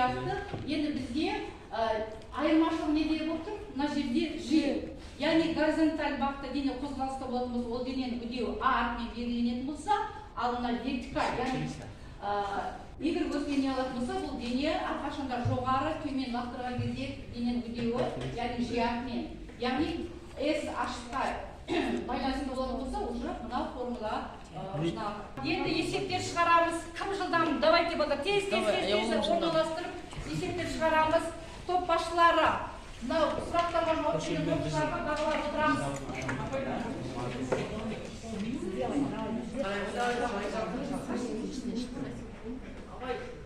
сияқты. Енді бізде айырмашылық неде болып тұр? Мына жерде G. Яғни горизонталь бағытта дене қозғалыста болатын болса, ол дененің үдеуі А әрпімен белгіленетін болса, ал мына вертикаль, яғни Y осімен не алатын болса, бұл дене әрқашанда жоғары, төмен лақтырған кезде дененің үдеуі, яғни G әрпімен. Яғни S H-қа байланысты болатын болса, уже мына формула мына. Енді есептер шығарамыз. Кім жылдам? Давайте, балдар, тез тез тез тез орналастырып есептер шығарамыз. Топ басшылары мынау сұрақтарға жауап берген оқушыларға бағалап отырамыз.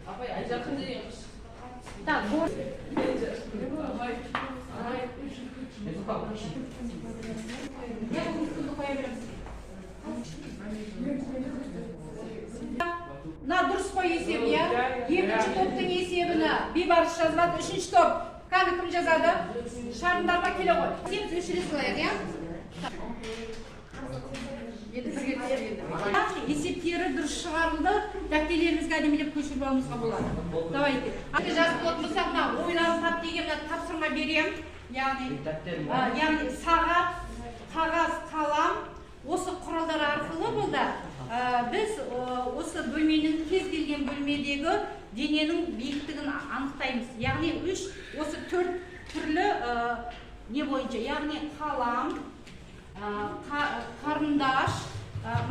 Апай, Айжарқын деген қыз. Так, вот. Я бүгінгі қоя береміз. Мына дұрыс қой есеп, иә? Екінші топтың есебіні Бейбарыс жазады, үшінші топ. Кәні кім жазады? Шарындарға келе ғой. Сен өшіре салайық, иә? Енді бірге түсір енді. Есептері дұрыс шығарылды. Дәптерлерімізге әдемілеп көшіріп алуымызға болады. Давайте. Енді жазып болатын болсақ, мына ойланып тап деген мына тапсырма беремін. Яғни сағат, қағаз, қалам, осы құралдар арқылы бұл да біз осы бөлменің кез келген бөлмедегі дененің биіктігін анықтаймыз. Яғни үш, осы төрт түрлі не бойынша, яғни қалам, қарындаш,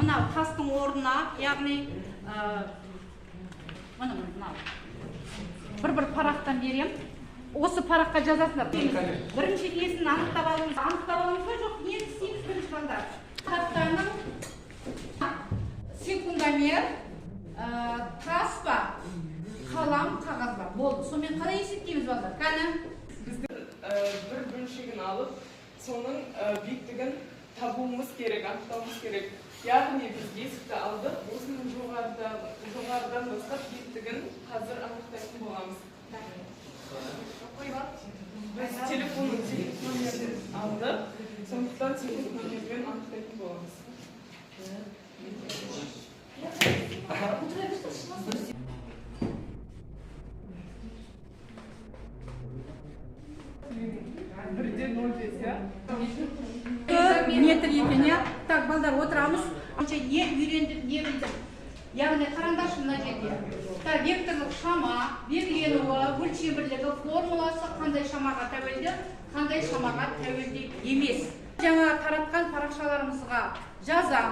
мына тастың орнына, яғни мына мынау бір-бір парақтан берем. Осы параққа жазасыңдар. Бірінші несін анықтап алыңыз. Анықтап алыңыз ба, жоқ, не істейміз бірінші балдар? Тақтаның секундомер, тас па, қалам, қағаз ба? Болды. Сонымен қалай есептейміз балдар? Кәні? Біздің бір бөлшегін алып, соның биіктігін табуымыз керек, анықтауымыз керек. Яғни біз есікті алдық, осының жоғарыдан бастап биіктігін қазір анықтайтын боламыз. Біз телефонның номерін алдық, сондықтан телефон номерімен анықтайтын боламыз. Бірде нөл бес, иә? Метр екен, иә? Так, балдар, отырамыз. Не үйрендік, не білдік? Яғни қараңдаршы мына жерде. Так, векторлық шама, белгіленуі, өлшем бірлігі, формуласы қандай шамаға тәуелді, қандай шамаға тәуелді емес. Жаңа таратқан парақшаларымызға жазамыз.